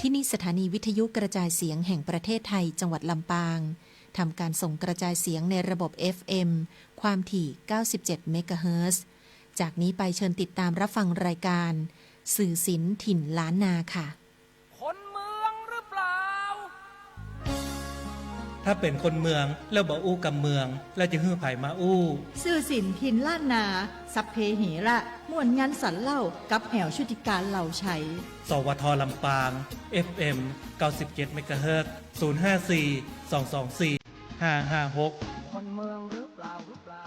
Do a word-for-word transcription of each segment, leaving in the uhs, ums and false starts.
ที่นี่สถานีวิทยุกระจายเสียงแห่งประเทศไทย จังหวัดลำปาง ทำการส่งกระจายเสียงในระบบ เอฟ เอ็ม ความถี่ เก้าสิบเจ็ด เมกะเฮิรตซ์ จากนี้ไปเชิญติดตามรับฟังรายการ สื่อศิลป์ถิ่นล้านนาค่ะ คนเมืองหรือเปล่า ถ้าเป๋นคนเมืองแล้วบ่อู้กำเมือง แล้วจะหื้อใผมาอู้ สื่อศิลป์ถิ่นล้านนา สัพเพเหระ ม่วนงันสันเล่า กับแอ๋วชุติการ เหล่าไชย สวท ลำปาง เอฟ เอ็ม เก้าสิบเจ็ด เมกะเฮิรตซ์ ศูนย์ ห้า สี่ สอง สอง สี่ ห้า ห้า หก คนเมืองหรือเปล่า หรือเปล่า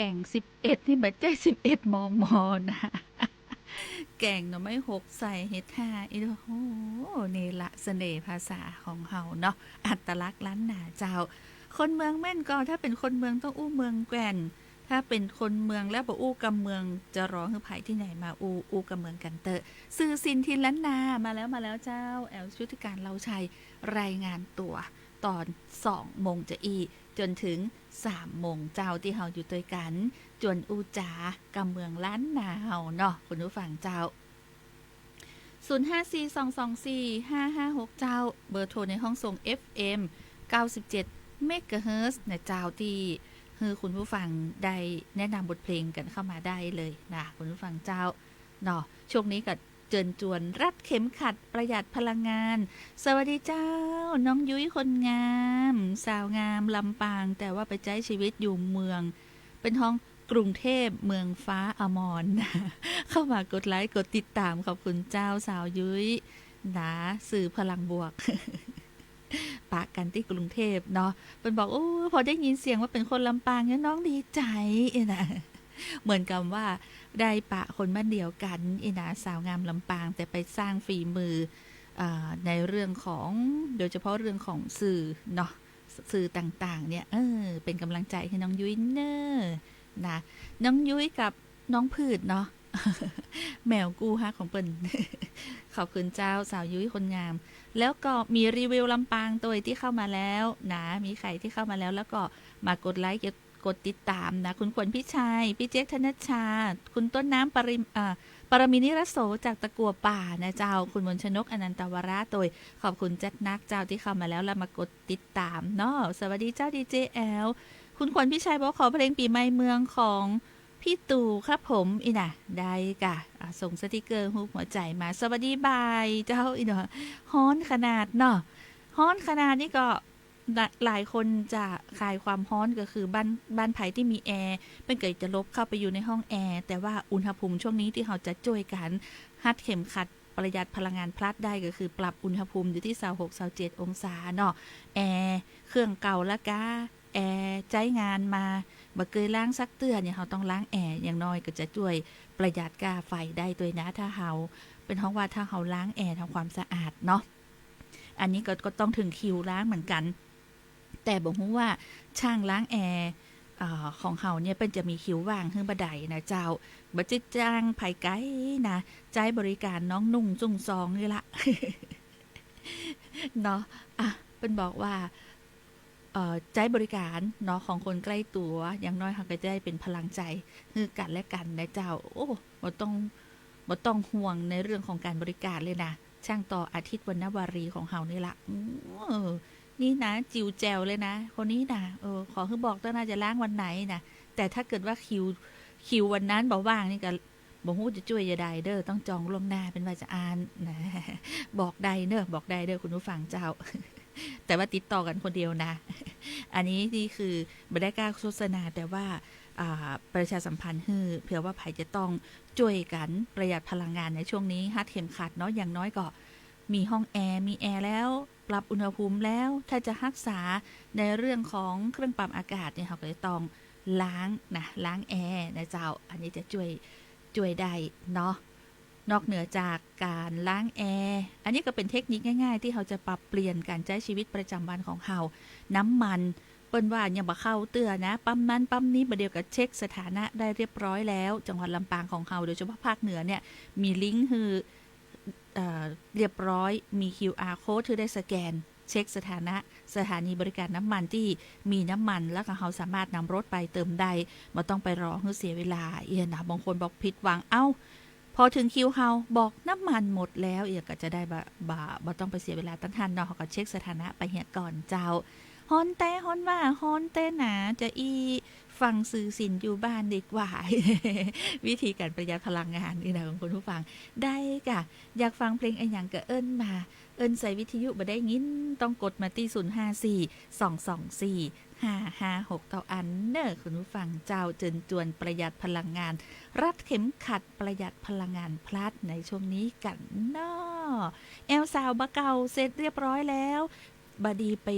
แก๋งสิบเอ็ดนี่บ่ใจ้สิบเอ็ด มม. นะ แก๋งหน่อไม้หกใส่เห็ดห่า อีโห นี่ละเสน่ห์ภาษาของเฮาเนาะ อัตลักษณ์ล้านนาเจ้า คนเมืองแม่นก่อ ถ้าเป๋นคนเมืองต้องอู้เมืองแก่น ถ้าเป๋นคนเมืองแล้วบ่อู้กำเมือง จะรอหื้อใผตี้ไหนมาอู้ อู้กำเมืองกั๋นเต๊อะ สื่อสินถิ่นล้านนา มาแล้ว มาแล้วเจ้า แอลชุติการ เลาชัย รายงานตั๋ว ต๋อนสองโมงจาอี้ จ๋นเถิงสามโมงเจ้า ตี้เฮาอยู่ตวยกั๋น จวนอู้จ๋ากำเมืองล้านนาเฮาเนาะ คุณผู้ฟังเจ้า ศูนย์ห้าสี่สองสองสี่ห้าห้าหก เจ้า เบอร์โทรในห้องส่ง เอฟเอ็ม เก้าสิบเจ็ด เมกะเฮิรตซ์ นะเจ้า ตี้หื้อคุณผู้ฟังได้แนะนำบทเพลงกั๋นเข้ามาได้เลยนะ คุณผู้ฟังเจ้า เนาะ ช่วงนี้ก็เจิญจวนรัดเข็มขัดประหยัดพลังงาน สวัสดีเจ้า น้องยุ้ยคนงาม สาวงามลำปาง แต่ว่าไปใจ๊ชีวิตอยู่เมือง เปิ้นฮ้องกรุงเทพฯ เมืองฟ้าอมร เข้ามากดไลก์ กดติดต๋าม ขอบคุณเจ้า สาวยุ้ย นะ สื่อพลังบวก ปะกั๋นตี้กรุงเทพฯเนาะ เปิ้นบอก โอ้ พอได้ยินเสียงว่าเป๋นคนลำปางเนี่ยน้องดีใจ๋ เอ๊ะนะ เหมือนกับว่าได้ปะคนบ้านเดียวกั๋น เอ๊ะนะ สาวงามลำปาง แต่ไปสร้างฝีมือ เอ่อ ในเรื่องของ โดยเฉพาะเรื่องของสื่อเนาะ สื่อต่างๆ เนี่ย เออ เป๋นก๋ำลังใจ๋หื้อน้องยุ้ยเน่อ นะ น้องยุ้ยกับน้องผืดเนาะ แมวกู้ฮักของเปิ้น ขอบคุณเจ้า สาวยุ้ยคนงาม แล้วก็มีรีวิวลำปางตวยตี้เข้ามาแล้วนะ มีใผตี้เข้ามาแล้ว แล้วก็มากดไลก์ กดติดต๋ามนะ คุณขวัญพิชัย พี่เจ๊กธนชชา คุณต้นน้ำปริม อ่า ปรมินทร์นิรโสจากตะกัวป่านะเจ้า คุณมนชนก อนันตวราตวย ขอบคุณจัดนักเจ้าตี้เข้ามาแล้ว แล้วมากดติดต๋ามเนาะ สวัสดีเจ้า ดีเจแอล คุณขวัญพิชัยบอกขอเพลงปี๋ใหม่เมืองของ พี่ตู่ครับผม อี้นะ ได้ก่ะ อ่ะ ส่งสติกเกอร์ฮูปหัวใจ๋มา สวัสดีบ่ายเจ้า อี้เนาะ ฮ้อนขนาดเนาะ ฮ้อนขนาดนี้ก็ หลาย หลายคนจะคลายความฮ้อนก็คือบ้าน บ้านใผตี้มีแอร์ เปิ้นก็จะหลบเข้าไปอยู่ในห้องแอร์ แต่ว่าอุณหภูมิช่วงนี้ตี้เฮาจะจ้วยกั๋นฮัดเข็มขัดประหยัดพลังงานพลัดได้ก็คือปรับอุณหภูมิอยู่ตี้ซาวหก ซาวเจ็ดองศาเนาะ แอร์เครื่องเก่าละก้า แอร์ใจ๊งานมา บ่เกยล้างสักเตื้อเนี่ย เฮาต้องล้างแอร์ อย่างน้อยก็จะจ้วยประหยัดก้าไฟได้ตวยนะ ถ้าเฮา เปิ้นฮ้องว่าถ้าเฮาล้างแอร์ทำความสะอาดเนาะ อันนี้ก็ ก็ต้องเถิงคิวล้างเหมือนกั๋น แต่บ่ฮู้ว่าช่างล้างแอร์ เอ่อ ของเฮาเนี่ย เปิ้นจะมีคิวว่างหื้อบ่ใดนะเจ้า บ่ใจ้จ้างใผไกลนะ ใจ๊บริก๋านน้องนุ่งจุ้งซองนี่ละ เนาะ อ่ะ เปิ้นบอกว่า เอ่อ ใจ๊บริก๋านเนาะ ของคนใกล้ตั๋ว อย่างน้อยเฮาก็จะได้เป๋นพลังใจ๋หื้อกั๋นและกั๋นนะเจ้า โอ้ บ่ต้อง บ่ต้องห่วงในเรื่องของก๋านบริก๋านเลยนะ ช่างต่ออาทิตย์ วรรณวารีของเฮานี่ละ อืม เออ นี่นะ จิ๋วแจ๋วเลยนะ คนนี้นะ เออ ขอหื้อบอกเต๊อะนะ จะล้างวันไหนนะ แต่ถ้าเกิดว่าคิว คิววันนั้นบ่ว่างนี่ก็ บ่ฮู้จะจ้วยจะใดเด้อ ต้องจองล่วงหน้า เปิ้นว่าจาอั้นนะ บอกได้เน้อ บอกได้เด้อ คุณผู้ฟังเจ้า แต่ว่าติดต่อกั๋นคนเดียวนะ อันนี้นี่คือบ่ได้ก้าโฆษณา แต่ว่า อ่า ประชาสัมพันธ์หื้อ เผื่อว่าใผจะต้องจ้วยกั๋นประหยัดพลังงานในช่วงนี้ ฮัดเข็มขัดเนาะ อย่างน้อยก็มีห้องแอร์ มีแอร์แล้ว ปรับอุณหภูมิแล้ว ถ้าจะฮักษาในเรื่องของเครื่องปรับอากาศเนี่ย เฮาก็จะต้องล้างนะ ล้างแอร์นะเจ้า อันนี้จะจ้วย จ้วยได้เนาะ นอกเหนือจากก๋านล้างแอร์ อันนี้ก็เป๋นเทคนิคง่ายๆ ตี้เฮาจะปรับเปลี่ยนก๋านใจ๊ชีวิตประจำวันของเฮา น้ำมัน เปิ้นว่ายังบ่เข้าเตื้อนะ ปั๊มนั้นปั๊มนี้ บ่าเดี่ยวก็เช็คสถานะได้เรียบร้อยแล้ว จังหวัดลำปางของเฮา โดยเฉพาะภาคเหนือเนี่ย มีลิงก์หื้อ เอ่อ เรียบร้อย มีคิวอาร์โค้ดหื้อได้สแกน เช็คสถานะ สถานีบริการน้ำมันตี้มีน้ำมัน แล้วก็เฮาสามารถนำรถไปเติมได้ บ่ต้องไปรอหื้อเสียเวลา เอี้ยนะ บางคนบอกผิดหวัง เอ้า พอเถิงคิวเฮาบอกน้ำมันหมดแล้ว เอี้ยก็จะได้บ่ บ่ บ่ต้องไปเสียเวลาตังหั้นเนาะ เฮาก็เช็คสถานะไปเหียก่อนเจ้า ฮ้อนแต๊ฮ้อนว่า ฮ้อนแต๊หนา จะอี้ ฟังสื่อสินอยู่บ้านดีกว่า วิธีก๋านประหยัดพลังงานนี่นะ ของคุณผู้ฟัง ได้ก่ะ อยากฟังเพลงอะหยังก็เอิ้นมา เอิ้นใส่วิทยุบ่ได้ยิน ต้องกดมาตี้ ศูนย์ห้าสี่สองสองสี่ห้าห้าหก เต้าอั้นเน้อ คุณผู้ฟังเจ้า เจิญจวนประหยัดพลังงาน รัดเข็มขัดประหยัดพลังงานพลัดในช่วงนี้กั๋นเนาะ แอลสาวบ่าเก่าเสร็จเรียบร้อยแล้ว บ่าดีไป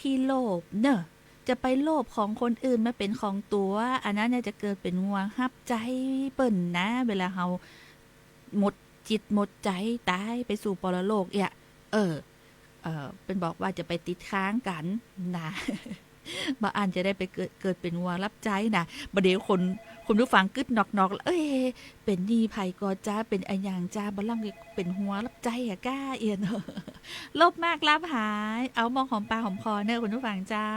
ขี้โลภเนอะ จะไปโลภของคนอื่นมาเป๋นของตั๋ว อันนั้นเนี่ยจะเกิดเป๋นงัวฮับใจ๊เปิ้นนะ เวลาเฮาหมดจิตหมดใจ๋ต๋ายไปสู่ปรโลกเอี้ย เออ เอ่อ เปิ้นบอกว่าจะไปติดค้างกั๋นนะ บ่อั้นจะได้ไปเกิด เกิดเป๋นงัวฮับใจ๊นะ บ่าเดี่ยวคน คนผู้ฟังกึ๊ดนอกๆ แล้ว เอ้ย เป๋นหนี้ใผก่อจ๊ะ เป๋นอะหยังจ๊ะ บ่าลั้นเป๋นงัวฮับใจ๊อะก้า เอี้ยเนาะ โลภมากลาภหาย เอามองหอมปากหอมคอเน่อคุณผู้ฟังเจ้า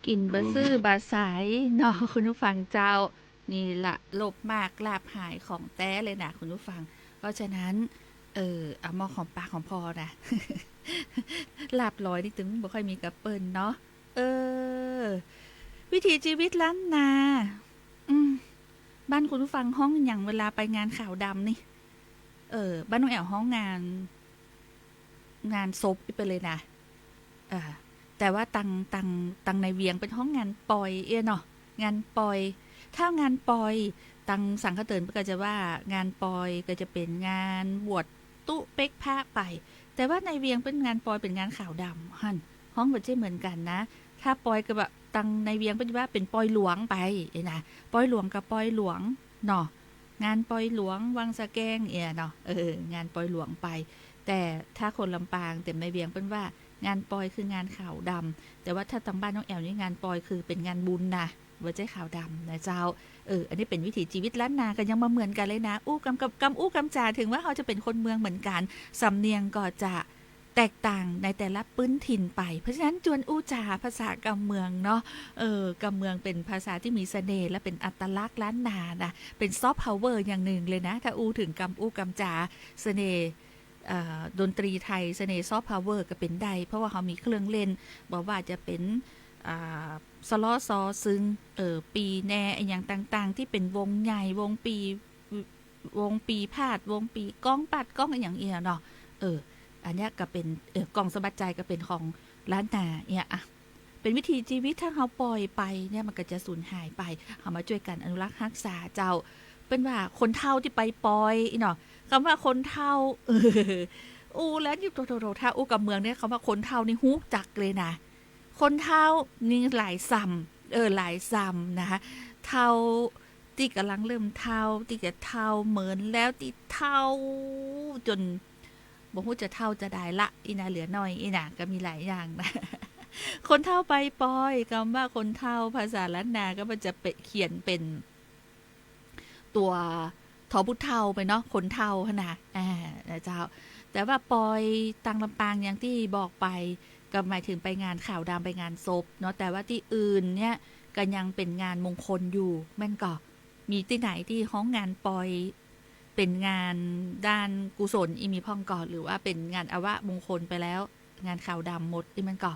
กิ๋นบ่ซื่อบ่ใสเนาะคุณผู้ฟังเจ้า นี่ละโลภมากลาภหายของแต๊เลยนะคุณผู้ฟัง เพราะฉะนั้น เออ เอามองหอมปากหอมคอนะ ลาภลอยนี่ตึงบ่ค่อยมีกับเปิ้นเนาะ เออ วิถีชีวิตล้านนา อืม บ้านคุณผู้ฟังฮ้องอะหยังเวลาไปงานขาวดำนี่ เออ บ้านน้องแอ๋วฮ้องงาน งานศพไปเลยนะ เออ แต่ว่าตัง ตัง ตังในเวียงเปิ้นฮ้องงานปอยเอี้ยเนาะ งานปอย ถ้างานปอย ตังสังขะเตินเปิ้นก็จะว่างานปอยก็จะเป๋นงานบวชตุ๊เป๊กพระไป แต่ว่าในเวียงเปิ้นงานปอยเป๋นงานขาวดำ หั้น ฮ้องบ่ใจ้เหมือนกั๋นนะ ถ้าปอยก็แบบตังในเวียงเปิ้นจะว่าเป๋นปอยหลวงไป เอ้ยนะ ปอยหลวงกับปอยหลวงเนาะ งานปอยหลวงวังสะแกงเอี้ยเนาะ เออ งานปอยหลวงไป แต่ถ้าคนลำปางเต็มในเวียงเปิ้นว่างานปอยคืองานขาวดำ แต่ว่าถ้าตังบ้านน้องแอ๋วนี่งานปอยคือเป๋นงานบุญนะ บ่ใจ้ขาวดำนะเจ้า เออ อันนี้เป๋นวิถีจีวิตล้านนาก็ยังบ่เหมือนกั๋นเลยนะ อู้กำ กำ กำอู้กำจ๋า เถิงว่าเฮาจะเป๋นคนเมืองเหมือนกั๋น สำเนียงก็จะแตกต่างในแต่ละปื้นถิ่นไป เพราะฉะนั้นจวนอู้จ๋าภาษากำเมืองเนาะ เออ กำเมืองเป๋นภาษาตี้มีเสน่ห์และเป๋นอัตลักษณ์ล้านนานะ เป๋นซอฟต์พาวเวอร์อย่างนึ่งเลยนะ ถ้าอู้เถิงกำอู้กำจ๋า เสน่ห์ เอ่อ ดนตรีไทย เสน่ห์ซอฟต์พาวเวอร์ก็เป๋นได้ เพราะว่าเฮามีเครื่องเล่น บ่ว่าจะเป๋น อ่า สะเลาะซอซึง เอ่อ ปี่แน อะหยังต่างๆ ตี้เป๋นวงใหญ่ วงปี่ วงปี่พาด วงปี่ก๊อง ปาดก๊อง อะหยังเอี้ยเนาะ เออ อันเนี้ยก็เป๋น เออ กองสะบัดใจก็เป๋นของล้านนาเอี้ยอะ เป๋นวิถีจีวิต ถ้าเฮาปล่อยไปเนี่ยมันก็จะสูญหายไป เฮามาจ้วยกั๋นอนุรักษ์ฮักษาเจ้า เปิ้นว่าคนเฒ่าตี้ไปปอยอี้เนาะ กำว่าคนเฒ่า เออ อู้แล้วนี่ โถๆๆ ถ้าอู้กำเมืองเนี่ย กำว่าคนเฒ่านี่ฮู้จักเลยนะ คนเฒ่านี่หลายส่ำ เออ หลายส่ำนะคะ เฒ่าตี้ก่ำลังเริ่มเฒ่า ตี้จะเฒ่าเหมินแล้ว ตี้เฒ่าจ๋นบ่ฮู้จะเฒ่าจาใดละ อี้นะ เหลือน้อยอี้นะ ก็มีหลายอย่างนะ คนเฒ่าไปปอย กำว่าคนเฒ่า ภาษาล้านนาก็มันจะเป๋น เขียนเป๋น ตั๋ว ถอผู้เฒ่าไปเนาะ คนเฒ่าหั้นนะ อ่า นะเจ้า แต่ว่าปอยตังลำปางอย่างตี้บอกไป ก็หมายเถิงไปงานขาวดำ ไปงานศพเนาะ แต่ว่าตี้อื่นเนี่ยก็ยังเป๋นงานมงคลอยู่ แม่นก่อ มีตี้ไหนตี้ฮ้องงานปอย เป๋นงานด้านกุศลอี้มีพ่องก่อ หรือว่าเป๋นงานอวมงคลไปแล้ว งานขาวดำหมดอี้แม่นก่อ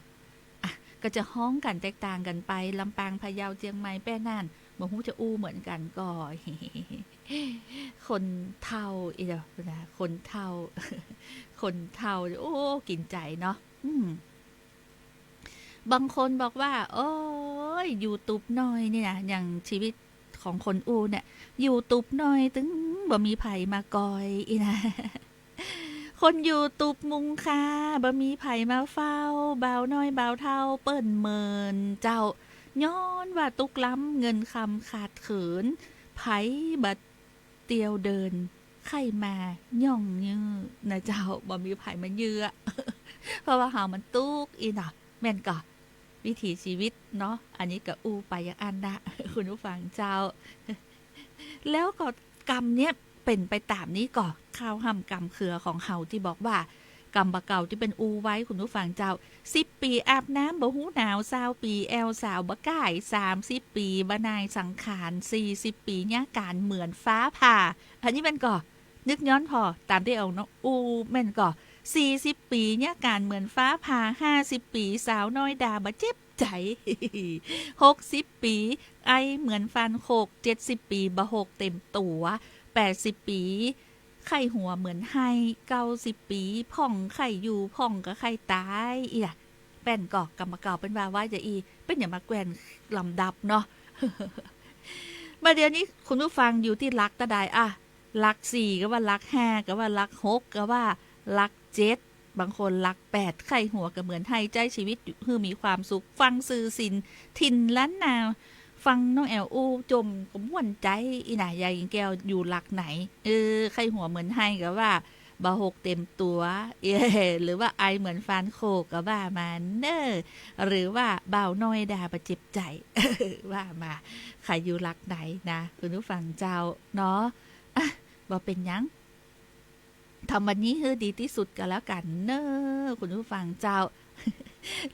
อ่ะ ก็จะฮ้องกั๋นแตกต่างกั๋นไป ลำปาง พะเยา เจียงใหม่ แป้น่าน บ่ฮู้จะอู้เหมือนกั๋นก่อ คนเฒ่าอี้เดียวนะ คนเฒ่า คนเฒ่า โอ้ กิ๋นใจ๋เนาะ อืม บางคนบอกว่า โอ๊ย อยู่ตุ๊บน้อยนี่นะ อย่างจีวิตของคนอู้เนี่ย อยู่ตุ๊บน้อยตึงบ่มีใผมาก่อยอี้นะ คนอยู่ตุ๊บมุงคา บ่มีใผมาเฝ้า บ่าวน้อยบ่าวเฒ่าเปิ้นเหมินเจ้า ย้อนว่าตุ๊กล้ำเงินคำขาดเขิน ใผบ่เตียวเดิน ใค่มาย่องยื้อนะเจ้า บ่มีใผมายื้อ เพราะว่าเฮามันตุ๊กอี้เนาะ แม่นก่อ วิถีจีวิตเนาะ อันนี้ก็อู้ไปอย่างอั้นนะ คุณผู้ฟังเจ้า แล้วก็กำเนี่ยเป๋นไปต๋ามนี้ก่อ คาวฮ่ำกำเคือของเฮาตี้บอกว่า กำบ่าเก่าตี้เปิ้นอู้ไว้ คุณผู้ฟังเจ้า สิบปี๋อาบน้ำบ่ฮู้หนาว ซาวปี๋แอวสาวบ่ก้าย สามสิบปี๋บ่นายสังขาร สี่สิบปี๋เยียะก๋านเหมือนฟ้าผ่า อันนี้แม่นก่อ นึกย้อนผ่อ ต๋ามตี้เอาเนาะ อู้แม่นก่อ สี่สิบปี๋เยียะก๋านเหมือนฟ้าผ่า ห้าสิบปี๋สาวน้อยด่าบ่เจ็บใจ๋ หกสิบปี๋ไอเหมือนฟันโขก เจ็ดสิบปี๋บ่หกเต็มตั๋ว แปดสิบปี๋ ไข้หัวเหมือนไห้ เก้าสิบปี๋พ่องไข้อยู่ พ่องก็ไข้ต๋าย อี้ล่ะ แป้นก่อ กำบ่าเก่าเปิ้นว่าไว้จาอี้ เปิ้นอย่ามาแกว่นลำดับเนาะ บ่าเดี่ยวนี้คุณผู้ฟังอยู่ตี้หลักเต้าใดอะ หลักสี่ก็ว่า หลักห้าก็ว่า หลักหกก็ว่า หลักเจ็ด บางคนหลักแปด ไข้หัวก็เหมือนไห้ ใจ๊จีวิตหื้อมีความสุข ฟังซื่อสิน ถิ่นล้านนา ฟังน้องแอ๋วอู้จ่มก็ม่วนใจ๋ อี้น่ะ ยายกิ่งแก้วอยู่หลักไหน เออ ไข้หัวเหมือนไห้ก็ว่า บ่าหกเต็มตั๋ว เอ้ย หรือว่าไอเหมือนฟันโขกก็ว่ามาเน่อ หรือว่าบ่าวน้อยด่าบ่เจ็บใจ๋ ว่ามา ใผอยู่หลักไหนนะ คุณผู้ฟังเจ้าเนาะ อ่ะ บ่เป๋นหยัง ทำวันนี้หื้อดีตี้สุดก็แล้วกั๋นเน่อ คุณผู้ฟังเจ้า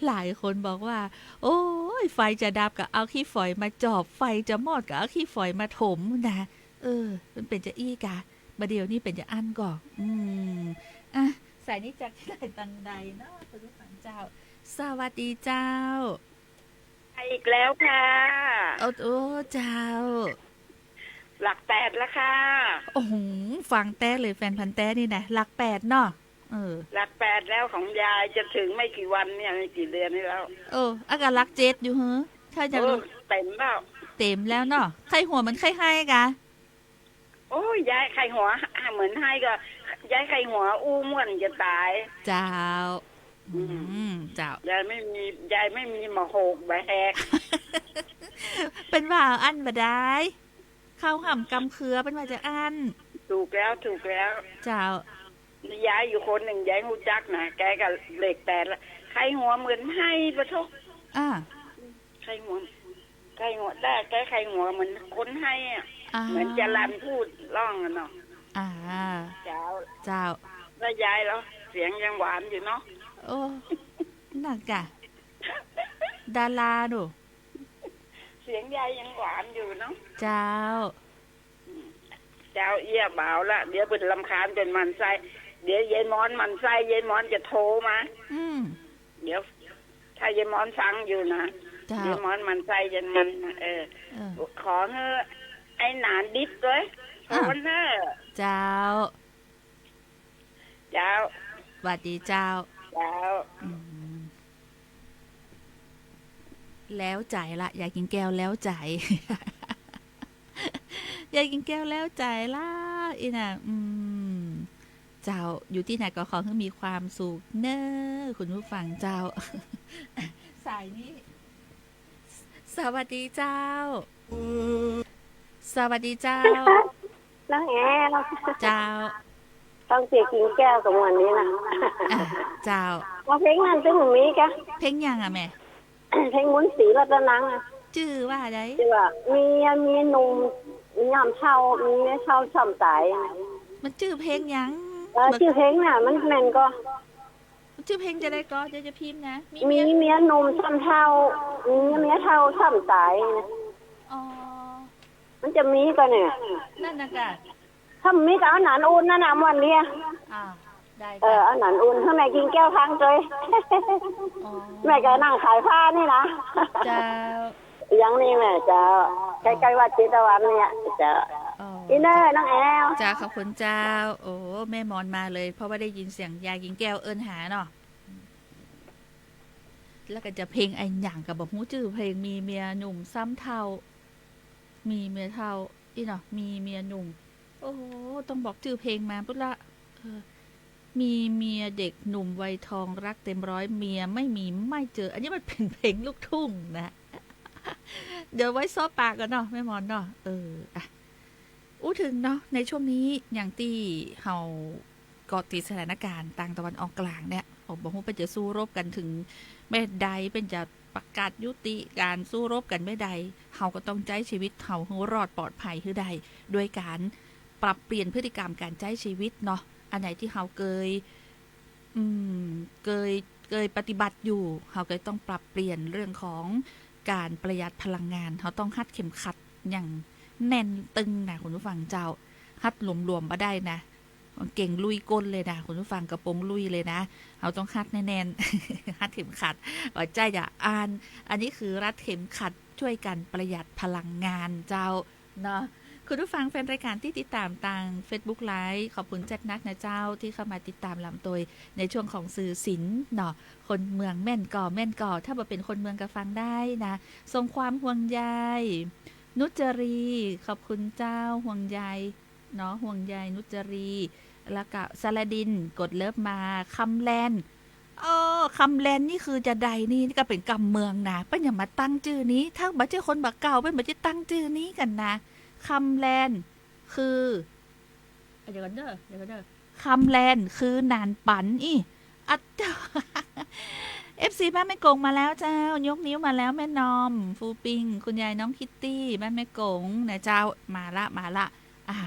หลายคนบอกว่า โอ๊ย ไฟจะดับก็เอาขี้ฝอยมาจอบ ไฟจะมอดก็เอาขี้ฝอยมาถมนะ เออ มันเป๋นจาอี้กา บ่าเดี่ยวนี้เป๋นจาอั้นก่อ อืม อ่ะ สายนี้จากตี้ไหนตังใดเนาะ คุณผู้ฟังเจ้า สวัสดีเจ้า ไปอีกแล้วค่ะ โอ้ โอ้ เจ้า หลักแปดแล้วค่ะ โอ้โห ฟังแต๊เลย แฟนพันธุ์แต๊นี่นะ หลักแปดเนาะ เออ หลักแปดแล้วของยาย จะถึงไม่กี่วันเนี่ย ไม่กี่เดือนนี้แล้ว เออ อะกะหลักเจ็ดอยู่เหรอ ถ้าจะ เออ รู้ เต็มแล้ว เต็มแล้วเนาะ ใค่หัวเหมือนใค่ไห้กะ โอ้ย ยายใค่หัวเหมือนไห้ก็ ยายใค่หัวอู้ม่วนจะต๋าย เจ้า อืม อืม เจ้า ยายไม่มี ยายไม่มีหมากโหกบ่าแหก เปิ้นว่าอั้นบ่ได้ ข้าวห่ำกำเขือ เปิ้นว่าจะอั้น ถูกแล้ว ถูกแล้ว เจ้า ยายอยู่คนนึ่ง ยายฮู้จักนะ แกก็เลขแปดละ ใค่หัวเหมือนไห้ปะโธ่ อ่า ใค่หัว ใค่หัว แต่แกใค่หัวเหมือนคนไห้อะ อ่า เหมือนจรัญพูดร้องอะเนาะ อ่า เจ้า เจ้า แล้วยายเหรอ เสียงยังหวานอยู่เนาะ โอ้ นั่นกะ ดาราดู เสียงยายยังหวานอยู่เนาะ เจ้า เจ้า เอี้ยบ่าวละ เดี๋ยวเปิ้นรำคาญจ๋นหมั่นไส้ เดี๋ยวยายมอนหมั่นไส้ ยายมอนจะโทรมา อืม เดี๋ยว ถ้ายายมอนฟังอยู่นะ เจ้า ยายมอนหมั่นไส้ ยายมอน เออ เออ ขอหื้อไอ้หนานดิบด้วย อ่ะ โทรเน่อ เจ้า เจ้า หวัดดีเจ้า เจ้า อืม แล้วใจ๋ละ ยายกิ่งแก้วแล้วใจ๋ ยายกิ่งแก้วแล้วใจ๋ละ อี้น่ะ อืม เจ้า อยู่ตี้ไหนก็ขอหื้อมีความสุขเน่อ คุณผู้ฟังเจ้า สายนี้ สวัสดีเจ้า สวัสดีเจ้า น้องแอล เจ้า ฟังเสียงกิ่งแก้วกับม่วนดีนะ อ่ะ เจ้า เอาเพลงนั้นตึงมีกะ เพลงหยังอะแม่ เพลงบุญศรีรัตนังอะ จื้อว่าใด จื้อว่าเมีย เมียหนุ่มย่ำเฒ่า มีเมียเฒ่าซ้ำต๋าย มันจื้อเพลงหยัง เออ จื้อเพลงน่ะ มันแม่นก่อ จื้อเพลงจะใดก่อ เดี๋ยวจะพิมพ์นะ มี มี เมีย เมียหนุ่มซ้ำเฒ่า มีเมียเฒ่าซ้ำต๋าย อ๋อ มันจะมีก่อเนี่ย นั่นน่ะกะ ถ้ามีก็เอาหนานอุ่นนั่นน่ะ ม่วนดี อ่า ได้ เออ เจ้า เอาหนานอุ่น หื้อแม่กิ่งแก้วฟังตวย อ๋อ แม่ก็นั่งขายผ้านี่นะ เจ้า อย่างนี้แม่เจ้า อ๋อ ใก้ๆ วัดเจตวันเนี่ย เจ้า อ๋อ อี้เน่อ น้องแอล เจ้า ขอบคุณเจ้า โอ้ แม่มอนมาเลย เพราะว่าได้ยินเสียงยายกิ่งแก้วเอิ้นหาเนาะ แล้วก็จะเพลงอะหยังก็บ่ฮู้จื้อเพลง มีเมียหนุ่มซ้ำเฒ่า มีเมียเฒ่า อี้เนาะ มีเมียหนุ่ม โอ้โห ต้องบอกจื้อเพลงมาปุ๊ดละ เออ มีเมียเด็กหนุ่มวัยทองรักเต็มร้อย เมียไม่มีไม่เจอ อันนี้มันเป๋นเพลงลูกทุ่งนะ เดี๋ยวไว้ซ้อปากก่อนเนาะ แม่มอนเนาะ เออ อ่ะ อู้เถิงเนาะ ในช่วงนี้อย่างตี้เฮาเกาะติดสถานการณ์ตางตะวันออกกลางเนี่ย โอ้ บ่ฮู้เปิ้นจะสู้รบกั๋นเถิงแม่ใด เปิ้นจะประกาศยุติก๋านสู้รบกั๋นแม่ใด เฮาก็ต้องใจ๊ชีวิตเฮาหื้อรอดปลอดภัยหื้อได้ ด้วยก๋านปรับเปลี่ยนพฤติกรรมก๋านใจ๊ชีวิตเนาะ อันไหนตี้เฮาเกย อืม เกย เกยปฏิบัติอยู่ เฮาก็ต้องปรับเปลี่ยนเรื่องของก๋านประหยัดพลังงาน เฮาต้องฮัดเข็มขัดอย่างแน่นตึงนะ คุณผู้ฟังเจ้า ฮัดหลวมๆ บ่ได้นะ กางเกงลุ่ยก้นเลยนะ คุณผู้ฟัง กระโปรงลุ่ยเลยนะ เฮาต้องฮัดแน่นๆ ฮัดเข็มขัด ว่าใจ๊จะอ่าน อันนี้คือรัดเข็มขัดช่วยกั๋นประหยัดพลังงานเจ้า เนาะ คุณผู้ฟังแฟนรายการตี้ติดต๋ามตางเฟซบุ๊กไลฟ์ ขอบคุณแจ๊ดนักนะเจ้า ตี้เข้ามาติดต๋ามลำตวยในช่วงของสื่อศิลป์เนาะ คนเมืองแม่นก่อ แม่นก่อ ถ้าบ่เป๋นคนเมืองก็ฟังได้นะ ส่งความห่วงใย นุชจรี ขอบคุณเจ้า ห่วงใยเนาะ ห่วงใยนุชจรี แล้วก็สระดิน กดเลิฟมา คำแลน เออ คำแลนนี่คือจะใดนี่ นี่ก็เป๋นกำเมืองนะ เปิ้นอย่ามาตั้งจื้อนี้ ถ้าบ่ใจ้คนบ่าเก่า เปิ้นบ่ใจ้ตั้งจื้อนี้กั๋นนะ คำแลน คือ เดี๋ยวก่อนเด้อ เดี๋ยวก่อนเด้อ คำแลน คือหนานปั๋นอี้ อัด เอฟซี บ้านแม่กงมาแล้วเจ้า ยกนิ้วมาแล้ว แม่นอม ฟูปิง คุณยายน้องคิตตี้ บ้านแม่กงนะเจ้า มาละ มาละ อ่า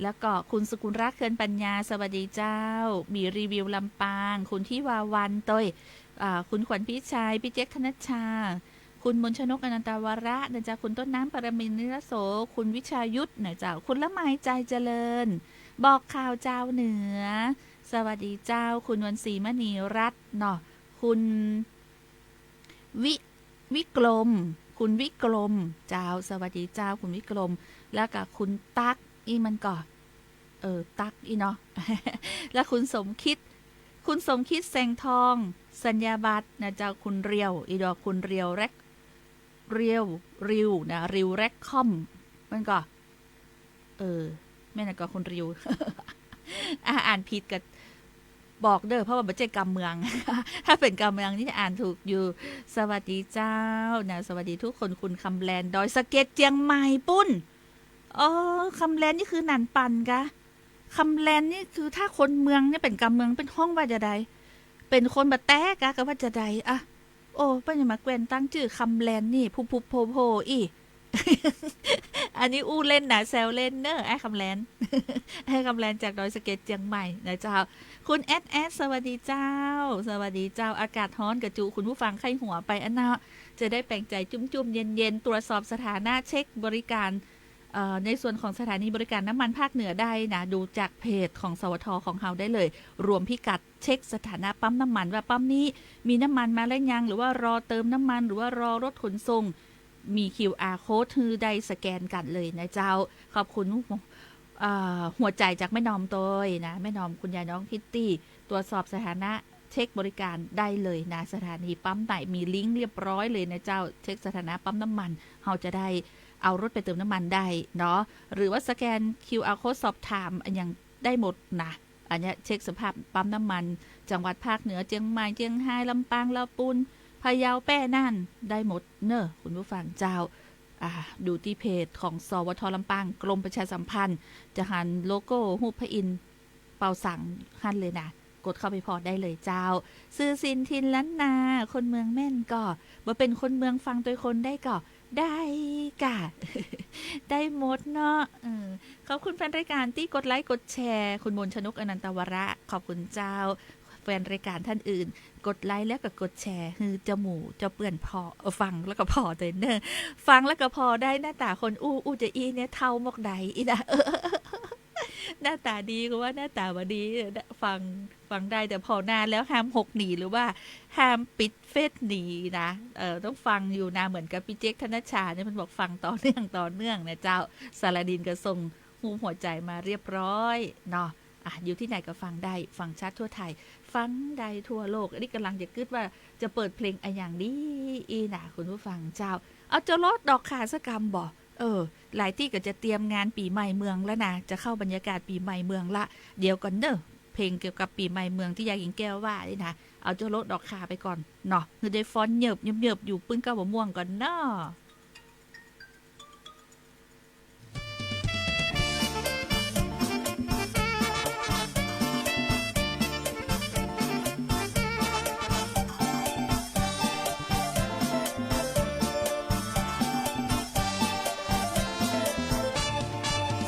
แล้วก็คุณสกุลรักษ์ เคือนปัญญา สวัสดีเจ้า มีรีวิวลำปาง คุณทิวาวันตวย อ่า คุณขวัญพิชัย พี่เจ๊กธนชชา คุณมนชนก อนันตวระนะเจ้า คุณต้นน้ำ ปรมินทร์ นิรโส คุณวิชายุทธนะเจ้า คุณละไม ใจเจริญ บอกข่าวจาวเหนือ สวัสดีเจ้า คุณวันศรี มณีรัตน์เนาะ คุณ วิ วิกรม คุณวิกรม เจ้า สวัสดีเจ้า คุณวิกรม แล้วก็คุณตั๊ก อี้มันก่อ เออ ตั๊กอี้เนาะ แล้วคุณสมคิด คุณสมคิด แสงทอง สัญญาบัตรนะเจ้า คุณเรียว อีดอกคุณเรียวแร็ค เรียว ริวนะ ริวแร็คคอม มันก่อ เออ แม่นก่อ คุณริว อ่ะ อ่านผิดก็บอกเด้อ เพราะว่าบ่ใจ้กำเมือง ถ้าเป๋นกำเมืองนี่จะอ่านถูกอยู่ สวัสดีเจ้านะ สวัสดีทุกคน คุณคำแลน ดอยสะเก็ด เจียงใหม่ปู๊น อ๋อ คำแลนนี่คือหนานปั่นกะ คำแลนนี่คือถ้าคนเมืองเนี่ยเป๋นกำเมืองเปิ้นฮ้องว่าจาใด เป๋นคนบ่แต๊กะ กะว่าจาใดอะ โอ้ เปิ้นจะมาแกว่นตั้งจื้อคำแลนนี่ พุบพุบโพโพอี้ อันนี้อู้เล่นนะ แซวเล่นเน่อ อ้ายคำแลน อ้ายคำแลนจากดอยสะเก็ดเจียงใหม่นะเจ้า คุณแอดแอด สวัสดีเจ้า สวัสดีเจ้า อากาศฮ้อนกะจุ คุณผู้ฟังใค่หัวไปอันเนาะ จะได้แป๋งใจ๋จุ่มๆ เย็นๆ ตรวจสอบสถานะเช็คบริการ เอ่อ ในส่วนของสถานีบริการน้ำมันภาคเหนือได้นะ ดูจากเพจของ สวท ของเฮาได้เลย รวมพิกัด เช็คสถานะปั๊มน้ำมันว่าปั๊มนี้มีน้ำมันมาแล้วยัง หรือว่ารอเติมน้ำมัน หรือว่ารอรถขนส่ง มี คิวอาร์ โค้ด หื้อได้สแกนกั๋นเลยนะเจ้า ขอบคุณ เอ่อ หัวใจ๋จากแม่นอมตวยนะ แม่นอมคุณยายน้องคิตตี้ ตรวจสอบสถานะเช็คบริการได้เลยนะ สถานีปั๊มไหนมีลิงก์เรียบร้อยเลยนะเจ้า เช็คสถานะปั๊มน้ำมัน เฮาจะได้เอารถไปเติมน้ำมันได้เนาะ หรือว่าสแกน คิวอาร์ โค้ด สอบถามอะหยังได้หมดนะ อันเนี้ยเช็คสภาพปั๊มน้ำมัน จังหวัดภาคเหนือ เจียงใหม่ เจียงฮาย ลำปาง ลำปูน พะเยา แป้นั่น ได้หมดเน่อ คุณผู้ฟังเจ้า อ่า ดูตี้เพจของ สวท ลำปาง กรมประชาสัมพันธ์ จะหันโลโก้ฮูปพระอินทร์เป่าสังหั้นเลยนะ กดเข้าไปผ่อได้เลยเจ้า ซื่อสินถิ่นล้านนา คนเมืองแม่นก่อ บ่เป๋นคนเมืองฟังตวยคนได้ก่อ ได้ก่ะ ได้หมดเนาะ เออ ขอบคุณแฟนรายการตี้กดไลก์กดแชร์ คุณมนต์ชนก อนันตวระ ขอบคุณเจ้า แฟนรายการท่านอื่น กดไลก์แล้วก็กดแชร์ หื้อเจ้าหมู่เจ้าเปื้อนผ่อ เออ ฟังแล้วก็ผ่อตวยเน่อ ฟังแล้วก็ผ่อได้ หน้าต๋าคนอู้ อู้จะอี้เนี่ยเฒ่าหมกใดอี้นะ หน้าต๋าดีก็ว่าหน้าต๋าบ่ดี ฟัง ฟังได้ แต่ผ่อนาแล้วห้ามหกหนี หรือว่าห้ามปิดเฟซหนีนะ เออ ต้องฟังอยู่นะ เหมือนกับปี้เจ๊ก ธนชชา เนี่ย มันบอกฟังต่อเนื่อง ต่อเนื่องนะเจ้า สารดินก็ส่งฮูปหัวใจ๋มาเรียบร้อยเนาะ อ่ะ อยู่ตี้ไหนก็ฟังได้ ฟังชัดทั่วไทย ฟังได้ทั่วโลก อันนี้ก่ำลังจะกึ๊ดว่าจะเปิดเพลงอะหยังดีอี้นะ คุณผู้ฟังเจ้า เอาเจ้าโลดดอกขาสักกำบ่ เออ หลายตี้ก็จะเตรียมงานปี๋ใหม่เมืองแล้วนะ จะเข้าบรรยากาศปี๋ใหม่เมืองละ เดี๋ยวก่อนเน่อ เพลงเกี่ยวกับปี๋ใหม่เมืองตี้ยายกิ่งแก้วว่านี่นะ เอาเจ้าโลดดอกขาไปก่อนเนาะ หื้อได้ฟ้อนเหยิบเหยิบเหยิบอยู่ปื้นเก๊าบ่ม่วงก่อนเนาะ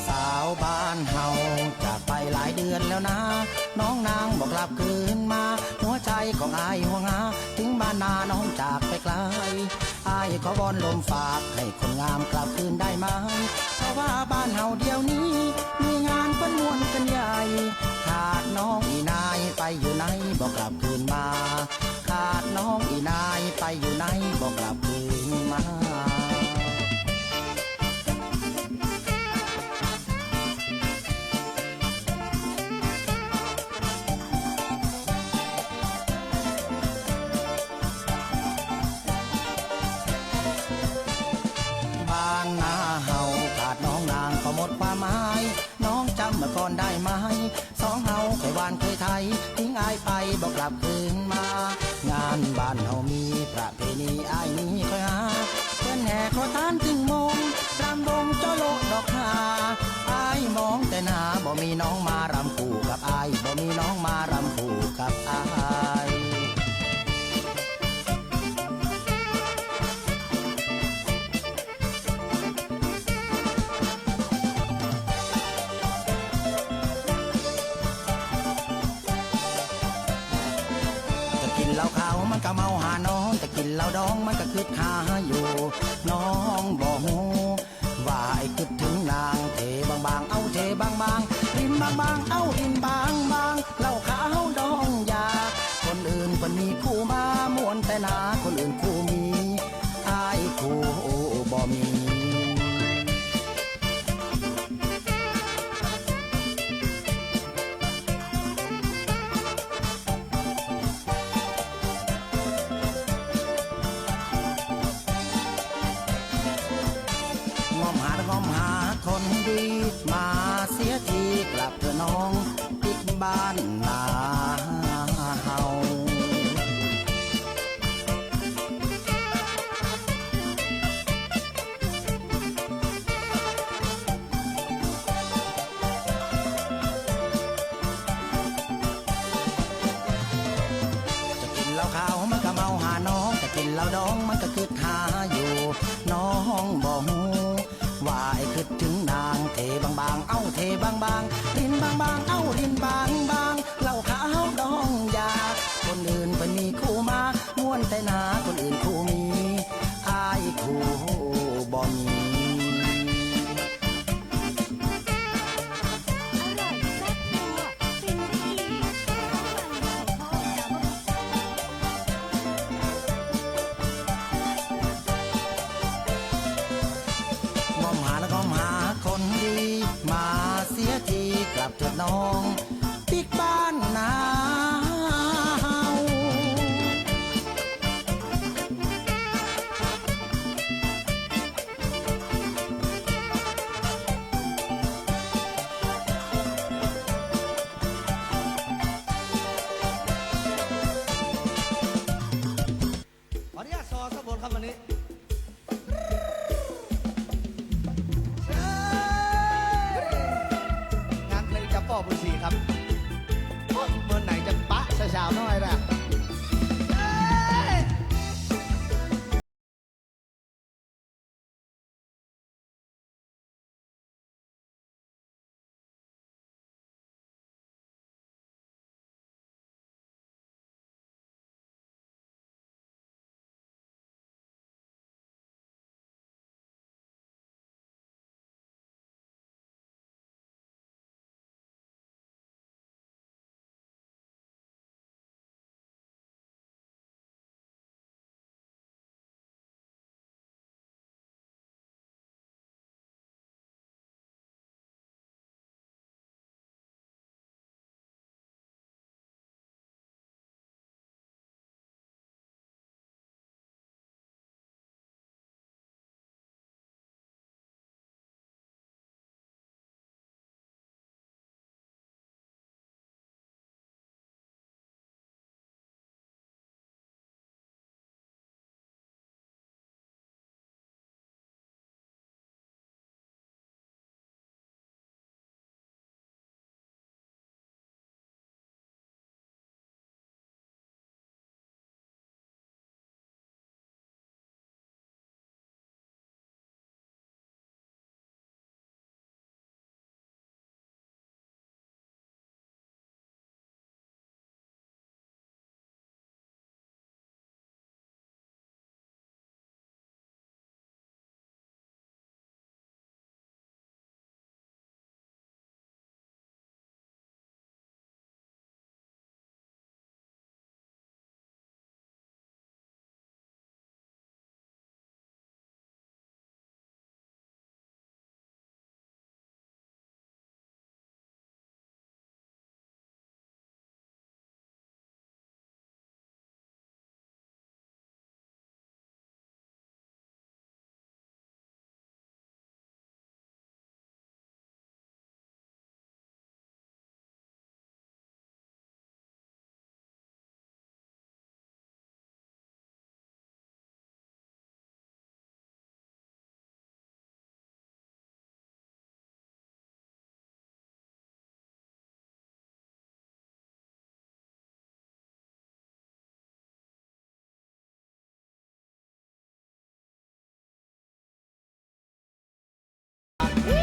สาวบ้านเฮาจากไปหลายเดือนแล้วนะ น้องนางบ่กลับคืนมา หัวใจของอ้ายห่วงหา ถึงบ้านนาน้องจากไปไกล อ้ายขอวอนลมฝากให้คนงามกลับคืนได้ไหม เพราะว่าบ้านเฮาเดี๋ยวนี้ มีงานเปิ้นม่วนกันใหญ่ ขาดน้องอี่นายไปอยู่ไหน บ่กลับคืนมา ขาดน้องอี่นายไปอยู่ไหน บ่กลับคืนมา บ้านนาเฮาขาดน้องนางก็หมดความหมาย น้องจ๋ำเมื่อก่อนได้ไหม สองเฮาเคยหว่านเคยไถ ทิ้งอ้ายไปบ่กลับคืนมา งานบ้านเฮามีประเพณีอ้ายนี้ค่อยหา เปิ้นแห่ขอตานตึงมง รำวงเจ้าโลดดอกขา อ้ายมองแต่หน้า บ่มีน้องมารำคู่กับอ้าย บ่มีน้องมารำคู่กับอ้าย จะกิ๋นเหล้าขาวมันก็เมาหานอน จะกิ๋นเหล้าดองมันก็กึ๊ดหาอยู่ น้องบ่ฮู้ ว่าอ้ายกึ๊ดเถิงนาง เทบางๆ เอาเทบางๆ รินบางๆ เอารินบางๆ เหล้าขาวดองยา คนอื่นเปิ้นมีคู่มาม่วนแต่หนา คนอื่นคู่มี อ้ายคู่ ก็กึ๊ดหาอยู่ น้องบ่ฮู้ ว่าไอ้กึ๊ดเถิงนาง เทบางๆ เอ้า เทบางๆ รินบางๆ เอ้า รินบางๆ เหล้าขาวดองยา คนอื่นเปิ้นมีคู่มา ม่วนแต๊นา คนอื่นคู่มี อ้ายคู่บ่มี อร่อยแซ่บนัว ฟินได้อีก ข้าวมันไก่ทอด งมหานะ งมหาคนดี มาเสียที กลับเถิดน้อง ปิ๊กบ้านนาเฮา ขออนุญาตซอสักบทครับวันนี้ งานเพลงจำป้อบุญศรีครับ โอ๊ย เมื่อไหร่จะปะสาวๆ น้อยล่ะ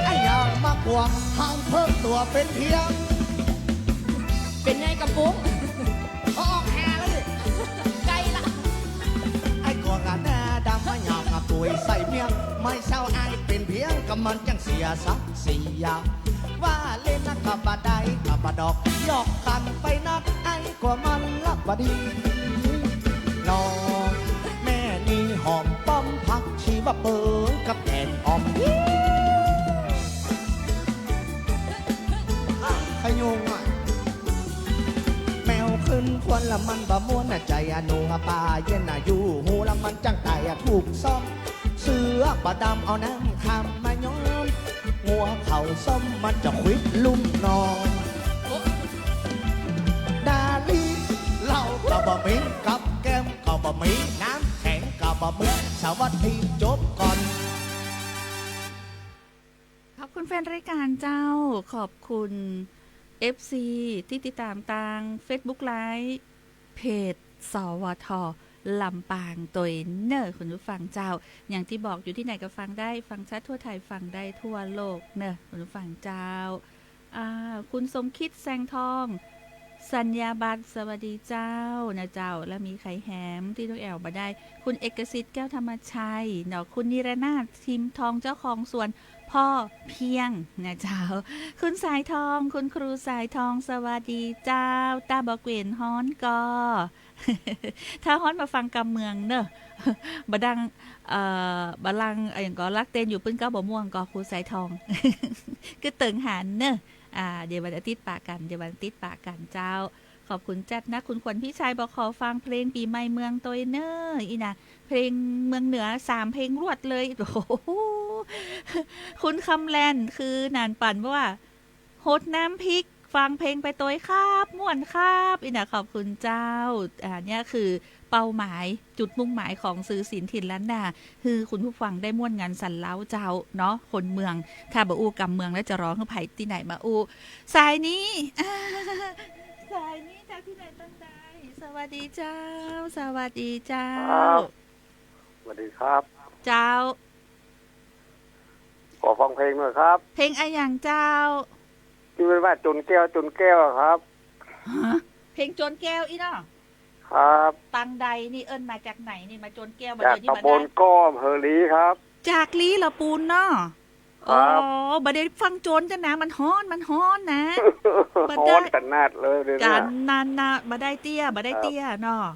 ไอ้ยางมะกวาง หังเพิ่งตั๋วเป๋นเพียง เป๋นไงกำปุ้ง ออกแห่เลย ใก้ละ ไอ้ก่อนละหน้าดำ มายามมากุยใส่เมียง ไม่เศร้าอ้ายเป๋นเพียง ก็มันจั้งเสียศักดิ์ศรียา ว่าเล่นนะก็บ่ได้ก็บ่ดอก หยอกกั๋นไปนัก ไอ้ กว่ามันละบ่ดี น้องแม่นี่หอมป้อม ผักชีบ่เปิงกับแกงอ่อม ขยุงอะ แมวขึ้นควนละมันบ่ม่วนน่ะ ใจ๋อะหนูอะ ป่าเย็นน่ะ อยู่ฮู้ละมันจั้งต๋ายอะ ถูกซ้อม เสือบ่ดำเอาน้ำคำมาย้อม งัวเขาส้มมันจะขวิดลุ่มนอง ดาลี เหล้าก็บ่มี กับแก้มก็บ่มี น้ำแข็งก็บ่มี สวัสดีจบก่อน ขอบคุณแฟนรายการเจ้า ขอบคุณเอฟซีตี้ติดต๋ามตางเฟซบุ๊กไลฟ์ เพจ สวท ลำปางตวยเน่อ คุณผู้ฟังเจ้า อย่างตี้บอกอยู่ตี้ไหนก็ฟังได้ ฟังชัดทั่วไทย ฟังได้ทั่วโลกเน่อ คุณผู้ฟังเจ้า อ่า คุณสมคิด แสงทอง สัญญาบัตร สวัสดีเจ้า นะเจ้า แล้วมีใครแหมตี้น้องแอ๋วบ่ได้ คุณเอกสิทธิ์ แก้วธรรมชัย เนาะ คุณนิรนาถ ทิมทอง เจ้าของสวน พ่อเพียง นะเจ้า คุณสายทอง คุณครูสายทอง สวัสดีเจ้า ตาบ่เกวียนฮ้อนก่อ ถ้าฮ้อนมาฟังกำเมืองเน่อ บ่ดัง เอ่อ บ่ลัง อะหยังก่อ ลักเต้นอยู่ปื้นเก๊าบ่ม่วงก่อ ครูสายทอง กึ๊ดเติ่งหันเน่อ อ่า เดี๋ยววันอาทิตย์ปะกั๋น เดี๋ยววันอาทิตย์ปะกั๋นเจ้า ขอบคุณจัดนะ คุณขวัญพิชัยบอกขอฟังเพลงปี๋ใหม่เมืองตวยเน่อ อี้นะ เพลงเมืองเหนือสามเพลงรวดเลย โอ้โห คุณคำแล่น คือหนานปั่นว่า ฮดน้ำพริก ฟังเพลงไปตวยครับ ม่วนครับ อี้นะ ขอบคุณเจ้า อ่า เนี่ยคือเป้าหมาย จุดมุ่งหมายของสื่อศิลป์ถิ่นล้านนา คือคุณผู้ฟังได้ม่วนงันสันเล้าเจ้าเนาะ คนเมือง ถ้าบ่อู้กำเมืองแล้วจะรอหื้อใผตี้ไหนมาอู้ สายนี้ สายนี้จากตี้ไหนตังใด สวัสดีเจ้า สวัสดีเจ้า ครับ สวัสดีครับ เจ้า ขอฟังเพลงหน่อยครับ เพลงอะหยังเจ้า ตี้มันว่าจนแก้ว จนแก้วอะครับ ฮะ เพลงจนแก้วอี้เนาะ ครับ ตังใดนี่ เอิ้นมาจากไหนนี่ มาจนแก้ว บ่า จาก เดี๋ยวนี้ ตำบล บ่ได้ ก้อ อำเภอลี้ครับ จากลี้ละปูนเนาะ ครับ อ๋อ บ่ได้ฟังจนจ้ะนะ มันฮ้อน มันฮ้อนนะ บ่ได้ ฮ้อนขนาดเลยเดี๋ยวนี้ กั๋นนั่นนะ บ่ได้เตี้ย บ่ได้เตี้ยเนาะ ครับ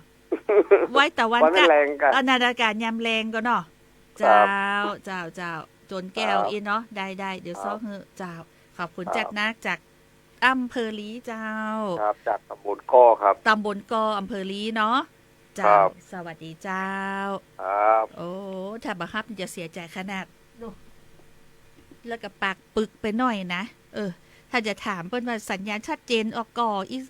ไว้ตะวัน ไว้มันแลงก่อ อันนั้นอากาศยามแลงก่อเนาะ ครับ เจ้า เจ้า เจ้า จนแก้ว ครับ อี้เนาะ ได้ ได้ เดี๋ยว ครับ ซ้อหื้อ เจ้า ขอบคุณ ครับ จัดนะ จากอำเภอลี้เจ้า ครับ จากตำบลก้อครับ ตำบลก้อ อำเภอลี้เนาะ เจ้า ครับ สวัสดีเจ้า ครับ โอ้ ถ้าบ่ฮับจะเสียใจ๋ขนาด แล้วก็ปากปึกไปหน่อยนะ เออ ถ้าจะถามเปิ้นว่าสัญญาณชัดเจนออกก่อ อีก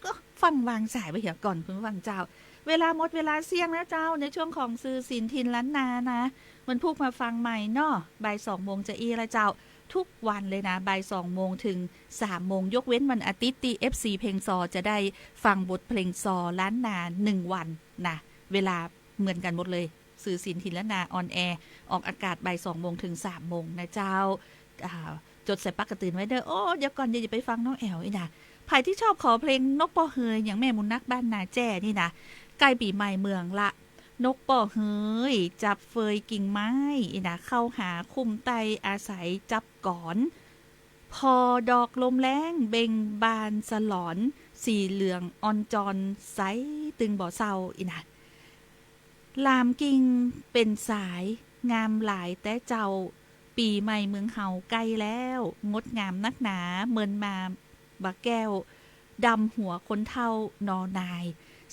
ก็ฟังวางสายไปเหียก่อนคุณผู้ฟังเจ้า เวลาหมดเวลาเสี้ยงแล้วเจ้า ในช่วงของสื่อศิลป์ถิ่นล้านนานะ วันพุธมาฟังใหม่เนาะ บ่ายสองโมงจะอี้ละเจ้า ทุกวันเลยนะ บ่ายสองโมงถึงสามโมง ยกเว้นวันอาทิตย์ตี้ เอฟซี เพลงซอจะได้ฟังบทเพลงซอล้านนาหนึ่งวันนะ เวลาเหมือนกั๋นหมดเลย สื่อศิลป์ถิ่นล้านนาออนแอร์ ออกอากาศบ่ายสองโมงถึงสามโมงนะเจ้า อ่า จดใส่ปากก๋าตื่นไว้เด้อ โอ้ เดี๋ยวก่อน อย่า อย่าไปฟังน้องแอ๋วอี้นะ ใผตี้ชอบขอเพลงนกป้อเฮย อย่างแม่บุญนักบ้านนาแจ้นี่นะ ใก้ปี๋ใหม่เมืองละ นกป้อเฮย จับเฟยกิ่งไม้อี้นะ เข้าหาคุ้มใต้อาศัยจับกอน พอดอกลมแล้งเบ่งบานสลอน สีเหลืองอ่อนจอนใสตึงบ่เศร้าอี้นะ หลามกิ่งเป๋นสาย งามหลายแต๊เจ้า ปี๋ใหม่เมืองเฮาใก้แล้ว งดงามนักหนา เมินมาบ่าแก้ว ดำหัวคนเฒ่าหนอนาย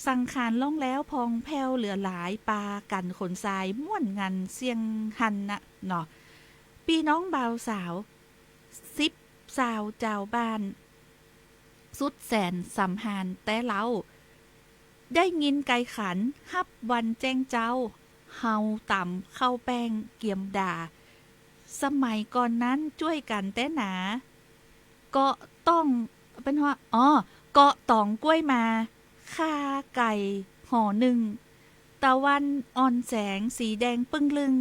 สังขารล่องแล้วพองแผ้วเหลือหลาย ปากั๋นขนสายม่วนงันเสี้ยงหั้นนะเนาะ ปี้น้องบ่าวสาว สิบซาวจาวบ้าน สุดแสนสำฮานแต๊เล้า ได้ยินไกขัน ฮับวันแจ้งเจ๊า เฮาต๋ำข้าวแป้งเกียมด่า สมัยก่อนนั้นจ้วยกั๋นแต๊หนา เกาะต้อง เปิ้นว่า อ๋อ เกาะต๋องก้วยมา ฆ่าไก่ห่อนึ่ง ตะวันอ่อนแสงสีแดงปึ้งลึ่ง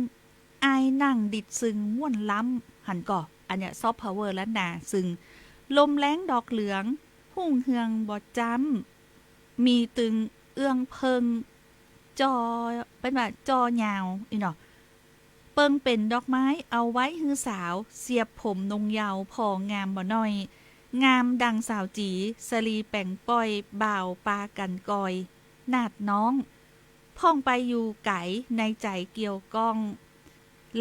อ้ายนั่งดิดซึ่งม่วนล้ำ หันก่อ อันเนี้ย ซอฟต์พาวเวอร์ล้านนา ซึ่ง ลมแล้งดอกเหลือง ฮุ่งเฮืองบ่จ๊ำ มีตึงเอื้องเพิ่ง จ้อ เปิ้นว่าจ้อยาว อี้เนาะ เปิงเป๋นดอกไม้เอาไว้หื้อสาว เสียบผมนงเยาว์ผ่องามบ่น้อย งามดังสาวจี๋ สะลีแป๋งป้อย บ่าวปากั๋นกอย นาดน้อง พ่องไปอยู่ไก๋ ในใจ๋เกี่ยวก้อง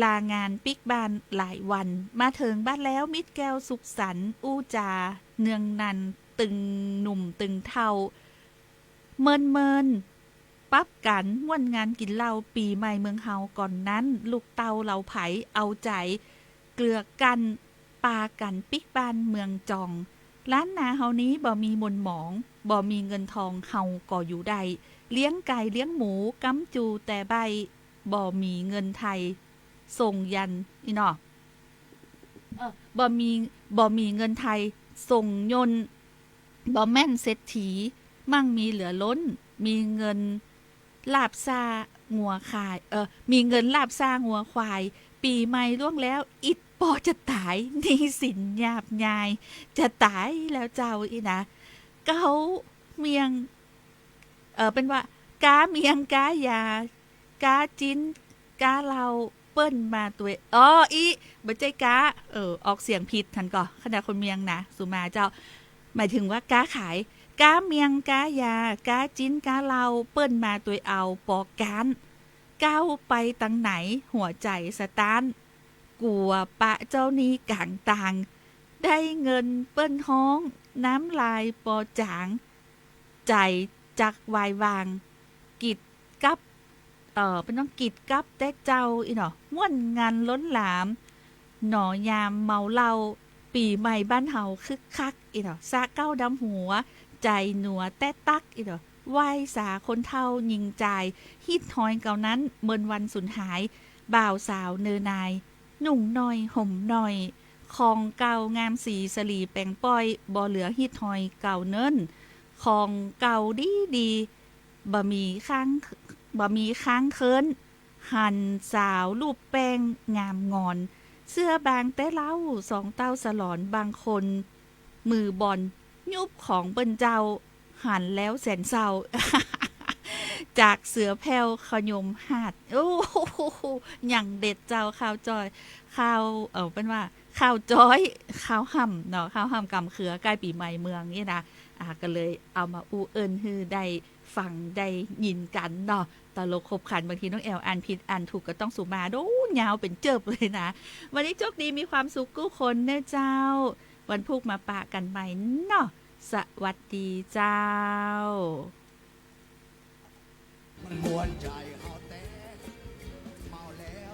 ลางานปิ๊กบ้านหลายวัน มาเถิงบ้านแล้วมิตรแก้วสุขสันต์ อู้จาเนืองนันตึงหนุ่มตึงเฒ่า เมินเมิน ปั๊บกั๋นม่วนงานกิ๋นเหล้าปี๋ใหม่เมืองเฮาก่อนนั้น ลูกเต้าเหล่าใผเอาใจ๋เกลือกั้น ปากั๋นปิ๊กบ้านเมืองจอง ล้านนาเฮานี้บ่มีหม่นหมอง บ่มีเงินทองเฮาก็อยู่ได้ เลี้ยงไก่เลี้ยงหมูก๊ำจูแต่ใบ้ บ่มีเงินไทยส่งยัน อี้เนาะ เออ บ่มี บ่มีเงินไทยส่งยนต์ บ่แม่นเศรษฐี มั่งมีเหลือล้น มีเงิน ลาบซ่างัวควาย เออ มีเงินลาบซ่างัวควาย ปี๋ใหม่ล่วงแล้ว อิดปอจะต๋าย หนี้สินหยาบยาย จะต๋ายแล้วเจ้าอี้นะ เก๊าเมียง เออ เปิ้นว่า ก๊าเมียงก๊ายา ก๊าจิ๊นก๊าเหล้า เปิ้นมาตวย อ๋อ อี้ บ่ใจ้ก๊า เออ ออกเสียงผิดหั้นก่อ ขนาดคนเมียงนะ สุมาเจ้า หมายถึงว่าก๊าขาย ก๊าเมียงก๊ายา ก๊าจิ๊นก๊าเหล้า เปิ้นมาตวยเอาปอก๊าน ก้าวไปตังไหนหัวใจ๋สะต๊าน กั๋วปะเจ้าหนี้ก๋างตาง ได้เงินเปิ้นฮ้อง น้ำลายปอจ๋าง ใจ๋จักวายวาง กิดกับ เอ่อ เปิ้นต้องกิดกับแต๊เจ้าอี้เนาะ ม่วนงันล้นหลาม หนอยามเมาเหล้า ปี๋ใหม่บ้านเฮาคึกคักอี้เนาะ สระเก๊าดำหัว ใจ๋หนัวแต๊ตั๊กอี้เนาะ ไหว้สาคนเฒ่าญิงจาย ฮิตฮอยเก่านั้น เมินวันสูญหาย บ่าวสาวเนอนาย นุ่งหน่อยห่มหน่อย ของเก่างามสีสะหลีแป๋งป้อย บ่เหลือฮิตฮอยเก่าเนิ่น ของเก่าดีดี บ่มีค้าง บ่มีค้างเคิ้น หันสาวลูบแป้งงามงอน เสื้อบางแต๊เล่า สองเต้าสลอนบางคน มือบอล ยุบของเปิ้นเจ้า หันแล้วแสนเศร้า จากเสือแผ่วขยมหาด โอ้โห อย่างเด็ดเจ้า ข้าวจ้อย ข้าว เอ่อ เปิ้นว่า ข้าวจ้อย ข้าวห่ำเนาะ ข้าวห่ำก๋ำเขือ ใก้ปี๋ใหม่เมืองนี่นะ อ่า ก็เลยเอามาอู้เอิ้นหื้อได้ฟังได้ยินกั๋นเนาะ ตลกขบขัน บางทีน้องแอลอ่านผิดอ่านถูกก็ต้องสุมา โดนยาวเป๋นเจิบเลยนะ วันนี้โชคดีมีความสุขกู้คนเน่อเจ้า วันพูกมาปะกั๋นใหม่เนาะ สวัสดีเจ้า มันกวนใจ๋เฮาแต๊ เมาแล้ว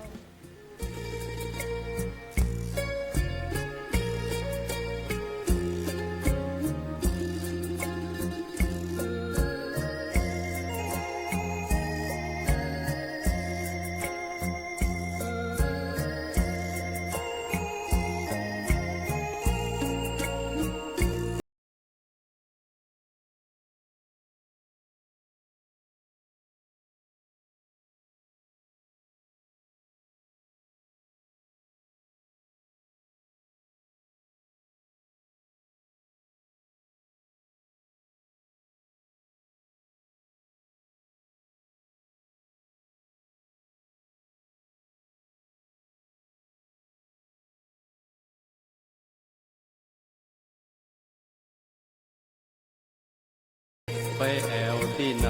ไปแอ่วตี้ไหน